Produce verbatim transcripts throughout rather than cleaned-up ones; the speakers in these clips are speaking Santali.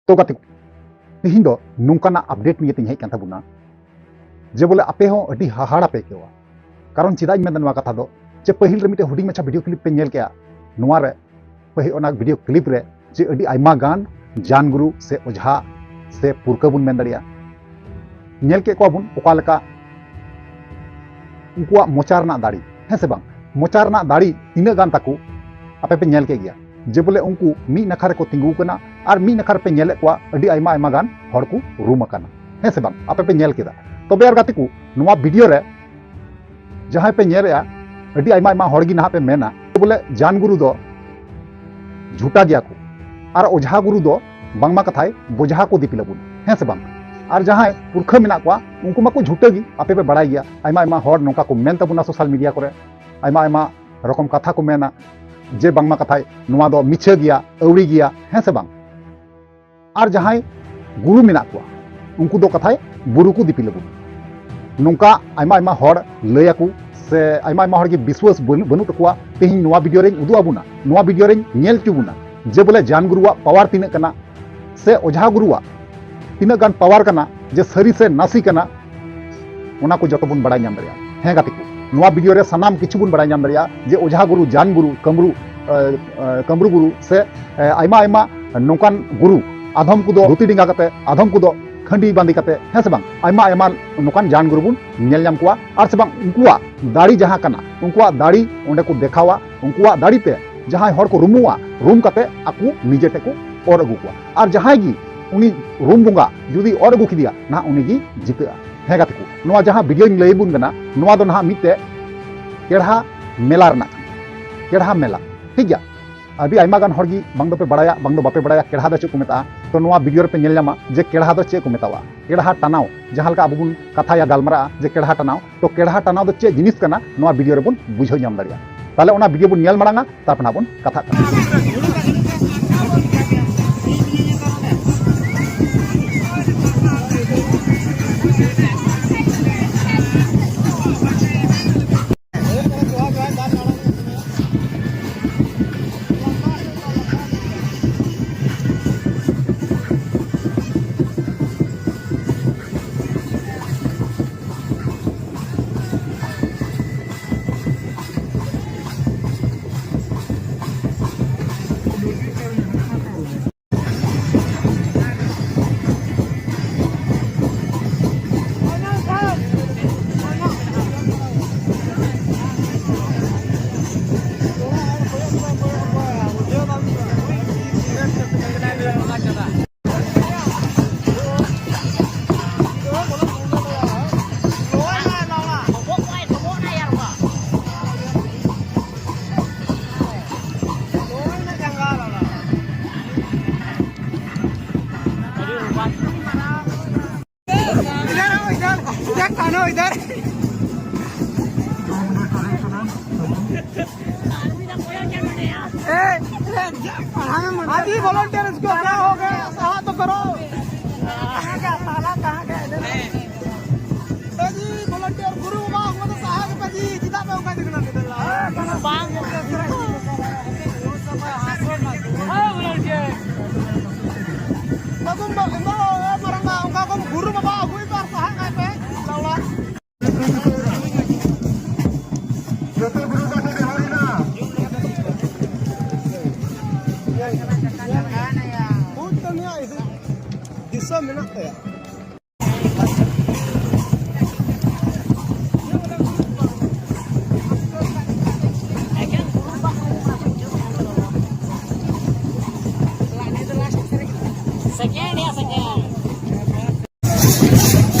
ᱛᱚ ᱜᱟᱛᱮ ᱠᱚ, ᱛᱤᱦᱤᱧ ᱫᱚ ᱱᱚᱝᱠᱟᱱᱟᱜ ᱟᱯᱰᱮᱴ ᱱᱤᱭᱮ ᱛᱤᱧ ᱦᱮᱡ ᱠᱟᱱ ᱛᱟᱵᱚᱱᱟ, ᱡᱮ ᱵᱚᱞᱮ ᱟᱯᱮ ᱦᱚᱸ ᱟᱹᱰᱤ ᱦᱟᱦᱟᱲᱟ ᱯᱮ ᱟᱹᱭᱠᱟᱹᱣᱟ᱾ ᱠᱟᱨᱚᱱ ᱪᱮᱫᱟᱜ ᱤᱧ ᱢᱮᱱᱫᱟ ᱱᱚᱣᱟ ᱠᱟᱛᱷᱟ ᱫᱚ, ᱡᱮ ᱯᱟᱹᱦᱤᱞ ᱨᱮ ᱢᱤᱫᱴᱮᱱ ᱦᱩᱰᱤᱧ ᱢᱟᱪᱷᱟ ᱵᱷᱤᱰᱤᱭᱳ ᱠᱞᱤᱯ ᱯᱮ ᱧᱮᱞ ᱠᱮᱜᱼᱟ, ᱱᱚᱣᱟ ᱨᱮ ᱯᱟᱹᱦᱤᱞ ᱚᱱᱟ ᱵᱷᱤᱰᱤᱭᱳ ᱠᱞᱤᱯ ᱨᱮ ᱡᱮ ᱟᱹᱰᱤ ᱟᱭᱢᱟ ᱜᱟᱱ ᱡᱟᱱ ᱜᱩᱨᱩ ᱥᱮ ᱚᱡᱷᱟ ᱥᱮ ᱯᱩᱨᱠᱷᱟᱹ ᱵᱚᱱ ᱢᱮᱱ ᱫᱟᱲᱮᱭᱟᱜᱼᱟ, ᱧᱮᱞ ᱠᱮᱫ ᱠᱚᱣᱟ ᱵᱚᱱ ᱚᱠᱟ ᱞᱮᱠᱟ ᱩᱱᱠᱩᱣᱟᱜ ᱢᱚᱪᱟ ᱨᱮᱱᱟᱜ ᱫᱟᱲᱮ, ᱦᱮᱸ ᱥᱮ ᱵᱟᱝ? ᱢᱚᱪᱟ ᱨᱮᱱᱟᱜ ᱫᱟᱲᱮ ᱛᱤᱱᱟᱹᱜ ᱜᱟᱱ ᱛᱟᱠᱚ ᱟᱯᱮ ᱯᱮ ᱧᱮᱞ ᱠᱮᱫ ᱜᱮᱭᱟ, ᱡᱮ ᱵᱚᱞᱮ ᱩᱱᱠᱩ ᱢᱤᱫ ᱱᱟᱠᱷᱟ ᱨᱮᱠᱚ ᱛᱤᱸᱜᱩ ᱠᱟᱱᱟ ᱟᱨ ᱢᱤᱫ ᱱᱟᱠᱷᱟ ᱨᱮᱯᱮ ᱧᱮᱞᱮᱫ ᱠᱚᱣᱟ ᱟᱹᱰᱤ ᱟᱭᱢᱟ ᱟᱭᱢᱟ ᱜᱟᱱ ᱦᱚᱲ ᱠᱚ ᱨᱩᱢ ᱟᱠᱟᱱᱟ, ᱦᱮᱸ ᱥᱮ ᱵᱟᱝ? ᱟᱯᱮ ᱯᱮ ᱧᱮᱞ ᱠᱮᱫᱟ᱾ ᱛᱚᱵᱮ ᱟᱨ ᱜᱟᱛᱮ ᱠᱚ, ᱱᱚᱣᱟ ᱵᱷᱤᱰᱤᱭᱳ ᱨᱮ ᱡᱟᱦᱟᱸᱭ ᱯᱮ ᱧᱮᱞᱮᱜᱼᱟ, ᱟᱹᱰᱤ ᱟᱭᱢᱟ ᱟᱭᱢᱟ ᱦᱚᱲ ᱜᱮ ᱱᱟᱦᱟᱜ ᱯᱮ ᱢᱮᱱᱟ ᱵᱚᱞᱮ ᱡᱟᱱ ᱜᱩᱨᱩ ᱫᱚ ᱡᱷᱩᱴᱟ ᱜᱮᱭᱟ ᱠᱚ ᱟᱨ ᱚᱡᱷᱟ ᱜᱩᱨᱩ ᱫᱚ ᱵᱟᱝᱢᱟ ᱠᱟᱛᱷᱟᱭ ᱵᱚᱡᱷᱟ ᱠᱚ ᱫᱤᱯᱤᱞ ᱟᱵᱚᱱ, ᱦᱮᱸ ᱥᱮ ᱵᱟᱝ? ᱟᱨ ᱡᱟᱦᱟᱸᱭ ᱯᱩᱨᱠᱷᱟᱹ ᱢᱮᱱᱟᱜ ᱠᱚᱣᱟ ᱩᱱᱠᱩ ᱢᱟᱠᱚ ᱡᱷᱩᱴᱟᱹ ᱜᱮ, ᱟᱯᱮ ᱯᱮ ᱵᱟᱲᱟᱭ ᱜᱮᱭᱟ᱾ ᱟᱭᱢᱟ ᱟᱭᱢᱟ ᱦᱚᱲ ᱱᱚᱝᱠᱟ ᱠᱚ ᱢᱮᱱ ᱛᱟᱵᱚᱱᱟ ᱥᱳᱥᱟᱞ ᱢᱤᱰᱤᱭᱟ ᱠᱚᱨᱮ, ᱟᱭᱢᱟ ᱟᱭᱢᱟ ᱨᱚᱠᱚᱢ ᱠᱟᱛᱷᱟ ᱠᱚ ᱢᱮᱱᱟ ᱡᱮ ᱵᱟᱝᱢᱟ ᱠᱟᱛᱷᱟᱭ ᱱᱚᱣᱟ ᱫᱚ ᱢᱤᱪᱷᱟᱹ ᱜᱮᱭᱟ, ᱟᱹᱣᱲᱤ ᱜᱮᱭᱟ, ᱦᱮᱸ ᱥᱮ ᱵᱟᱝ? ᱟᱨ ᱡᱟᱦᱟᱸᱭ ᱜᱩᱨᱩ ᱢᱮᱱᱟᱜ ᱠᱚᱣᱟ ᱩᱱᱠᱩ ᱫᱚ ᱠᱟᱛᱷᱟᱭ ᱵᱩᱨᱩ ᱠᱚ ᱫᱤᱯᱤᱞ ᱟᱵᱚᱱ᱾ ᱱᱚᱝᱠᱟ ᱟᱭᱢᱟ ᱟᱭᱢᱟ ᱦᱚᱲ ᱞᱟᱹᱭ ᱟᱠᱚ ᱥᱮ ᱟᱭᱢᱟ ᱟᱭᱢᱟ ᱦᱚᱲ ᱜᱮ ᱵᱤᱥᱣᱟᱥ ᱵᱟᱹᱱᱩᱜ, ᱵᱟᱹᱱᱩᱜ ᱛᱟᱠᱚᱣᱟ᱾ ᱛᱮᱦᱮᱧ ᱱᱚᱣᱟ ᱵᱷᱤᱰᱤᱭᱳ ᱨᱮᱧ ᱩᱫᱩᱜ ᱟᱵᱚᱱᱟ, ᱱᱚᱣᱟ ᱵᱷᱤᱰᱤᱭᱳ ᱨᱮᱧ ᱧᱮᱞ ᱦᱚᱪᱚ ᱵᱚᱱᱟ ᱡᱮ ᱵᱚᱞᱮ ᱡᱟᱱ ᱜᱩᱨᱩᱣᱟᱜ ᱯᱟᱣᱟᱨ ᱛᱤᱱᱟᱹᱜ ᱠᱟᱱᱟ ᱥᱮ ᱚᱡᱷᱟ ᱜᱩᱨᱩᱣᱟᱜ ᱛᱤᱱᱟᱹᱜ ᱜᱟᱱ ᱯᱟᱣᱟᱨ ᱠᱟᱱᱟ, ᱡᱮ ᱥᱟᱹᱨᱤ ᱥᱮ ᱱᱟᱥᱤ ᱠᱟᱱᱟ, ᱚᱱᱟ ᱠᱚ ᱡᱚᱛᱚ ᱵᱚᱱ ᱵᱟᱲᱟᱭ ᱧᱟᱢ ᱫᱟᱲᱮᱭᱟᱜᱼᱟ᱾ ᱦᱮᱸ ᱜᱟᱛᱮ ᱠᱚ, ᱱᱚᱣᱟ ᱵᱷᱤᱰᱤᱭᱳ ᱨᱮ ᱥᱟᱱᱟᱢ ᱠᱤᱪᱷᱩ ᱵᱚᱱ ᱵᱟᱲᱟᱭ ᱧᱟᱢ ᱫᱟᱲᱮᱭᱟᱜᱼᱟ ᱡᱮ ᱚᱡᱷᱟ ᱜᱩᱨᱩ, ᱡᱟᱱ ᱜᱩᱨᱩ, ᱠᱟᱹᱢᱨᱩ, ᱮ, ᱮ, ᱠᱟᱹᱢᱨᱩ ᱜᱩᱨᱩ ᱥᱮ, ᱮ, ᱟᱭᱢᱟ ᱟᱭᱢᱟ ᱱᱚᱝᱠᱟᱱ ᱜᱩᱨᱩ, ᱟᱫᱷᱚᱢ ᱠᱚᱫᱚ ᱫᱷᱩᱛᱤ ᱰᱮᱸᱜᱟ ᱠᱟᱛᱮ, ᱟᱫᱷᱚᱢ ᱠᱚᱫᱚ ᱠᱷᱟᱹᱰᱤ ᱵᱟᱸᱫᱮ ᱠᱟᱛᱮ, ᱦᱮᱸ ᱥᱮ ᱵᱟᱝ? ᱟᱭᱢᱟ ᱟᱭᱢᱟ ᱱᱚᱝᱠᱟᱱ ᱡᱟᱱ ᱜᱩᱨᱩ ᱵᱚᱱ ᱧᱮᱞ ᱧᱟᱢ ᱠᱚᱣᱟ᱾ ᱟᱨ ᱥᱮ ᱵᱟᱝ, ᱩᱱᱠᱩᱣᱟᱜ ᱫᱟᱲᱮ ᱡᱟᱦᱟᱸ ᱠᱟᱱᱟ, ᱩᱱᱠᱩᱣᱟᱜ ᱫᱟᱲᱮ ᱚᱸᱰᱮ ᱠᱚ ᱫᱮᱠᱷᱟᱣᱟ, ᱩᱱᱠᱩᱣᱟᱜ ᱫᱟᱲᱮ ᱛᱮ ᱡᱟᱦᱟᱸᱭ ᱦᱚᱲ ᱠᱚ ᱨᱩᱢᱩᱜᱼᱟ, ᱨᱩᱢ ᱠᱟᱛᱮ ᱟᱠᱚ ᱱᱤᱡᱮ ᱴᱷᱮᱱ ᱠᱚ ᱚᱨ ᱟᱹᱜᱩ ᱠᱚᱣᱟ᱾ ᱟᱨ ᱡᱟᱦᱟᱸᱭ ᱜᱮ ᱩᱱᱤ ᱨᱩᱢ ᱵᱚᱸᱜᱟ ᱡᱩᱫᱤ ᱚᱨ ᱟᱹᱜᱩ ᱠᱮᱫᱮᱭᱟ, ᱱᱟᱦᱟᱜ ᱩᱱᱤ ᱜᱮ ᱡᱤᱛᱟᱹᱜᱼᱟ᱾ ᱦᱮᱸ ᱜᱟᱛᱮ ᱠᱚ, ᱱᱚᱣᱟ ᱡᱟᱦᱟᱸ ᱵᱷᱤᱰᱤᱭᱳᱧ ᱞᱟᱹᱭ ᱟᱵᱚᱱ ᱠᱟᱱᱟ, ᱱᱚᱣᱟ ᱫᱚ ᱱᱟᱦᱟᱜ ᱢᱤᱫᱴᱮᱡ ᱠᱮᱲᱦᱟ ᱢᱮᱞᱟ ᱨᱮᱱᱟᱜ ᱠᱟᱱᱟ᱾ ᱠᱮᱲᱦᱟ ᱢᱮᱞᱟ, ᱴᱷᱤᱠ ᱜᱮᱭᱟ? ᱟᱹᱰᱤ ᱟᱭᱢᱟ ᱜᱟᱱ ᱦᱚᱲ ᱜᱮ ᱵᱟᱝ ᱫᱚᱯᱮ ᱵᱟᱲᱟᱭᱟ, ᱵᱟᱝ ᱫᱚ ᱵᱟᱯᱮ ᱵᱟᱲᱟᱭᱟ ᱠᱮᱲᱦᱟ ᱫᱚ ᱪᱮᱫ ᱠᱚ ᱢᱮᱛᱟᱜᱼᱟ᱾ ᱛᱚ ᱱᱚᱣᱟ ᱵᱷᱤᱰᱤᱭᱳ ᱨᱮᱯᱮ ᱧᱮᱞ ᱧᱟᱢᱟ ᱡᱮ ᱠᱮᱲᱦᱟ ᱫᱚ ᱪᱮᱫ ᱠᱚ ᱢᱮᱛᱟᱣᱟᱜᱼᱟ᱾ ᱠᱮᱲᱦᱟ ᱴᱟᱱᱟᱣ, ᱡᱟᱦᱟᱸ ᱞᱮᱠᱟ ᱟᱵᱚ ᱵᱚᱱ ᱠᱟᱛᱷᱟᱭᱟ, ᱜᱟᱞᱢᱟᱨᱟᱜᱼᱟ ᱡᱮ ᱠᱮᱲᱦᱟ ᱴᱟᱱᱟᱣ, ᱛᱚ ᱠᱮᱲᱦᱟ ᱴᱟᱱᱟᱣ ᱫᱚ ᱪᱮᱫ ᱡᱤᱱᱤᱥ ᱠᱟᱱᱟ, ᱱᱚᱣᱟ ᱵᱷᱤᱰᱤᱭᱳ ᱨᱮᱵᱚᱱ ᱵᱩᱡᱷᱟᱹᱣ ᱧᱟᱢ ᱫᱟᱲᱮᱭᱟᱜᱼᱟ᱾ ᱛᱟᱦᱞᱮ ᱚᱱᱟ ᱵᱷᱤᱰᱤᱭᱳ ᱵᱚᱱ ᱧᱮᱞ ᱢᱟᱲᱟᱝᱟ, ᱛᱟᱨᱯᱚᱨ ᱱᱟᱦᱟᱜ ᱵᱚᱱ ᱠᱟᱛᱷᱟᱜ ᱠᱟᱱᱟ᱾ हाँ जी, वॉलंटियर्स को क्या हो गया, साहब तो करो। कहाँ गया, साला कहाँ गया? ए जी, वॉलंटियर गुरु बाबा, वो तो साहब के पास ही जिला में होगा, दिखना, दिखना। बांग। हाँ, वॉलंटियर। बाबू, बाबू, ए, मरंगा, उनका को गुरु बाबा, कोई बार साहब का पे, लाला। ᱡᱚᱛᱚ ᱜᱩᱨᱩ ᱵᱟᱵᱟ ᱡᱚᱦᱟᱨ ᱮᱱᱟ᱾ ᱵᱩᱡᱽ ᱫᱚ ᱱᱩᱭᱟᱜ ᱫᱤᱥᱟᱹ ᱢᱮᱱᱟᱜ ᱛᱟᱭᱟ᱾ Second ya, second.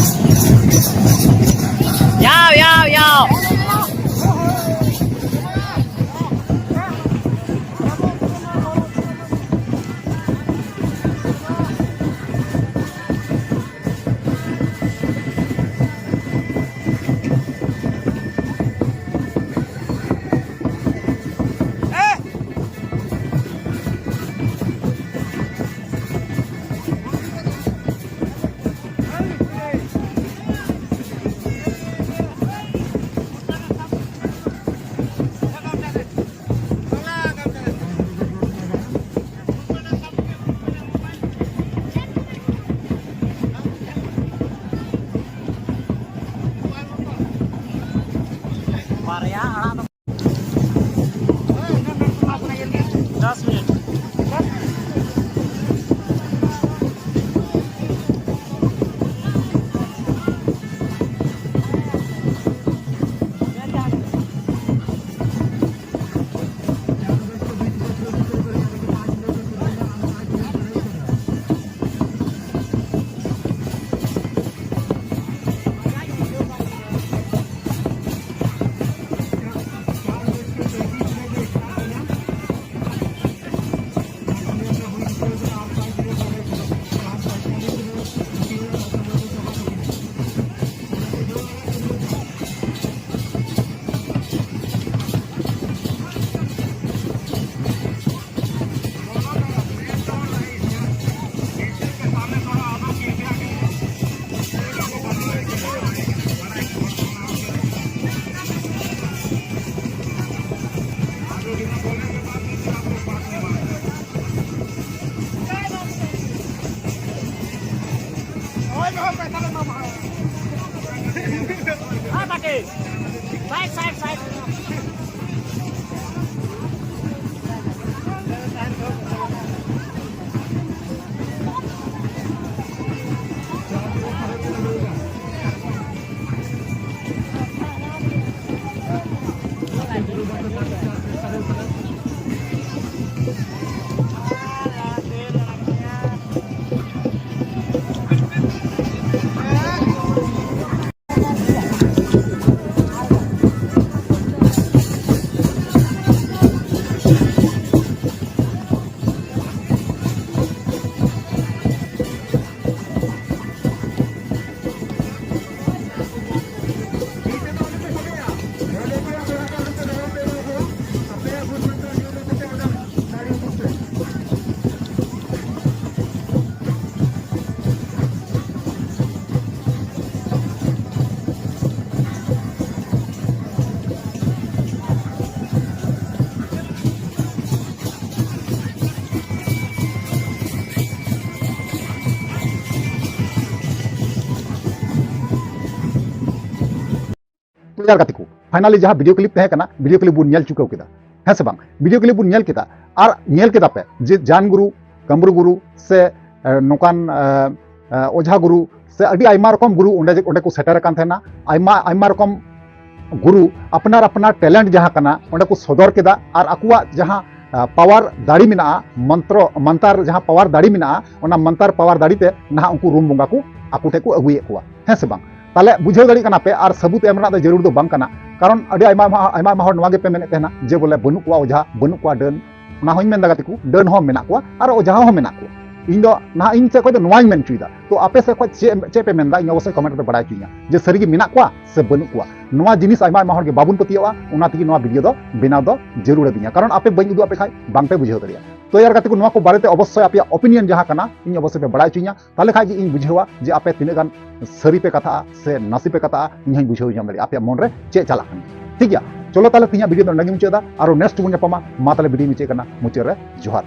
Yao, yao, yao. ᱵᱟᱨᱭᱟ ᱟᱲᱟᱜ ᱫᱚ ᱫᱚᱥ ᱢᱤᱱᱤᱴ᱾ ᱛᱚ ᱭᱟᱨ ᱜᱟᱛᱮ ᱠᱚ, finally ᱡᱟᱦᱟᱸ video clip ᱛᱟᱦᱮᱸ ᱠᱟᱱᱟ, video clip ᱵᱚᱱ ᱧᱮᱞ ᱪᱩᱠᱟᱹᱣ ᱠᱮᱫᱟ, ᱦᱮᱸ ᱥᱮ ᱵᱟᱝ? Video clip ᱵᱚᱱ ᱧᱮᱞ ᱠᱮᱫᱟ, ᱟᱨ ᱧᱮᱞ ᱠᱮᱫᱟ ᱯᱮ ᱡᱮ ᱡᱟᱱ ᱜᱩᱨᱩ, ᱠᱟᱢᱨᱩ ᱜᱩᱨᱩ ᱥᱮ, ᱮ, ᱱᱚᱝᱠᱟᱱ, ᱮ, ᱮ, ᱚᱡᱷᱟ ᱜᱩᱨᱩ ᱥᱮ ᱟᱹᱰᱤ ᱟᱭᱢᱟ ᱨᱚᱠᱚᱢ ᱜᱩᱨᱩ ᱚᱸᱰᱮ, ᱚᱸᱰᱮ ᱠᱚ ᱥᱮᱴᱮᱨ ᱟᱠᱟᱱ ᱛᱟᱦᱮᱱᱟ᱾ ᱟᱭᱢᱟ, ᱟᱭᱢᱟ ᱨᱚᱠᱚᱢ ᱜᱩᱨᱩ ᱟᱯᱱᱟᱨ ᱟᱯᱱᱟᱨ talent ᱡᱟᱦᱟᱸ ᱠᱟᱱᱟ ᱚᱸᱰᱮ ᱠᱚ ᱥᱚᱫᱚᱨ ᱠᱮᱫᱟ, ᱟᱨ ᱟᱠᱚᱣᱟᱜ ᱡᱟᱦᱟᱸ, ᱮ, power ᱫᱟᱲᱮ ᱢᱮᱱᱟᱜᱼᱟ, ᱢᱚᱱᱛᱨᱚ, ᱢᱟᱱᱛᱟᱨ ᱡᱟᱦᱟᱸ power ᱫᱟᱲᱮ ᱢᱮᱱᱟᱜᱼᱟ, ᱚᱱᱟ ᱢᱟᱱᱛᱟᱨ power ᱫᱟᱲᱮ ᱛᱮ ᱱᱟᱦᱟᱜ ᱩᱱᱠᱩ ᱨᱩᱢ ᱵᱚᱸᱜᱟ ᱠᱚ ᱟᱠᱚ ᱴᱷᱮᱱ ᱠᱚ ᱟᱹᱜᱩᱭᱮᱫ ᱠᱚᱣᱟ, ᱦᱮᱸ ᱥᱮ ᱵᱟᱝ? ᱛᱟᱦᱞᱮ ᱵᱩᱡᱷᱟᱹᱣ ᱫᱟᱲᱮᱭᱟᱜ ᱠᱟᱱᱟ ᱯᱮ, ᱟᱨ ᱥᱟᱹᱵᱩᱛ ᱮᱢ ᱨᱮᱱᱟᱜ ᱫᱚ ᱡᱟᱹᱨᱩᱲ ᱫᱚ ᱵᱟᱝ ᱠᱟᱱᱟ, ᱠᱟᱨᱚᱱ ᱟᱹᱰᱤ ᱟᱭᱢᱟ, ᱟᱭᱢᱟ, ᱟᱭᱢᱟ ᱦᱚᱲ ᱱᱚᱣᱟ ᱜᱮᱯᱮ ᱢᱮᱱᱮᱫ ᱛᱟᱦᱮᱱᱟ ᱡᱮ ᱵᱚᱞᱮ ᱵᱟᱹᱱᱩᱜ ᱠᱚᱣᱟ ᱚᱡᱷᱟ, ᱵᱟᱹᱱᱩᱜ ᱠᱚᱣᱟ ᱰᱟᱹᱱ᱾ ᱚᱱᱟ ᱦᱚᱸᱧ ᱢᱮᱱᱫᱟ ᱜᱟᱛᱮ ᱠᱚ, ᱰᱟᱹᱱ ᱦᱚᱸ ᱢᱮᱱᱟᱜ ᱠᱚᱣᱟ ᱟᱨ ᱚᱡᱷᱟ ᱦᱚᱸ ᱢᱮᱱᱟᱜ ᱠᱚᱣᱟ᱾ ᱤᱧ ᱫᱚ ᱱᱟᱦᱟᱜ ᱤᱧ ᱥᱮᱫ ᱠᱷᱚᱱ ᱫᱚ ᱱᱚᱣᱟᱧ ᱢᱮᱱ ᱦᱚᱪᱚᱭᱮᱫᱟ᱾ ᱛᱚ ᱟᱯᱮ ᱥᱮᱫ ᱠᱷᱚᱱ ᱪᱮᱫ, ᱪᱮᱫ ᱯᱮ ᱢᱮᱱᱫᱟ, ᱤᱧ ᱚᱵᱚᱥᱥᱳᱭ comment ᱨᱮ ᱵᱟᱲᱟᱭ ᱦᱚᱪᱚᱧᱟ ᱡᱮ ᱥᱟᱹᱨᱤᱜᱮ ᱢᱮᱱᱟᱜ ᱠᱚᱣᱟ ᱥᱮ ᱵᱟᱹᱱᱩᱜ ᱠᱚᱣᱟ᱾ ᱱᱚᱣᱟ ᱡᱤᱱᱤᱥ ᱟᱭᱢᱟ ᱟᱭᱢᱟ ᱦᱚᱲ ᱜᱮ ᱵᱟᱵᱚᱱ ᱯᱟᱹᱛᱭᱟᱹᱣᱟᱜᱼᱟ, ᱚᱱᱟ ᱛᱮᱜᱮ ᱱᱚᱣᱟ video ᱫᱚ ᱵᱮᱱᱟᱣ ᱫᱚ ᱡᱟᱹᱨᱩᱲ ᱟᱹᱫᱤᱧᱟ, ᱠᱟᱨᱚᱱ ᱟᱯᱮ ᱵᱟᱹᱧ ᱩᱫᱩᱜ ᱟᱯᱮ ᱠᱷᱟᱱ ᱵᱟᱝᱯᱮ ᱵᱩᱡᱷᱟᱹᱣ ᱫᱟᱲᱮᱭᱟᱜᱼᱟ᱾ ᱛᱚ ᱭᱟᱨ ᱜᱟᱛᱮ ᱠᱚ, ᱱᱚᱣᱟ ᱠᱚ ᱵᱟᱨᱮᱛᱮ ᱚᱵᱚᱥᱥᱳᱭ ᱟᱯᱮᱭᱟᱜ opinion ᱡᱟᱦᱟᱸ ᱠᱟᱱᱟ, ᱤᱧ ᱚᱵᱚᱥᱥᱳᱭ ᱯᱮ ᱵᱟᱲᱟᱭ ᱦᱚᱪᱚᱧᱟ, ᱛᱟᱦᱞᱮ ᱠᱷᱟᱱ ᱜᱮ ᱤᱧ ᱵᱩᱡᱷᱟᱹᱣᱟ ᱡᱮ ᱟᱯᱮ ᱛᱤᱱᱟᱹᱜ ᱜᱟᱱ ᱥᱟᱹᱨᱤ ᱯᱮ ᱠᱟᱛᱷᱟᱜᱼᱟ ᱥᱮ ᱱᱟᱥᱮ ᱯᱮ ᱠᱟᱛᱷᱟᱜᱼᱟ, ᱤᱧ ᱦᱚᱸᱧ ᱵᱩᱡᱷᱟᱹᱣ ᱧᱟᱢ ᱫᱟᱲᱮᱭᱟᱜᱼᱟ ᱟᱯᱮᱭᱟᱜ ᱢᱚᱱᱨᱮ ᱪᱮᱫ ᱪᱟᱞᱟᱜ ᱠᱟᱱᱟ᱾ ᱴᱷᱤᱠ ᱜᱮᱭᱟ, ᱪᱚᱞᱚ ᱛᱟᱦᱞᱮ ᱛᱮᱦᱮᱧᱟᱜ ᱵᱷᱤᱰᱤᱭᱳ ᱫᱚ ᱱᱚᱰᱮ ᱜᱮ ᱢᱩᱪᱟᱹᱫ ᱫᱟ᱾ ᱟᱨᱚ ᱱᱮᱠᱥᱴ ᱵᱚᱱ ᱧᱟᱯᱟᱢᱟ᱾ ᱢᱟ ᱛᱟᱦᱞᱮ ᱵᱷᱤᱰᱤᱭᱳ ᱢᱩᱪᱟᱹᱫ ᱠᱟᱱᱟ, ᱢᱩᱪᱟᱹᱫ ᱨᱮ ᱡᱚᱦᱟᱨ᱾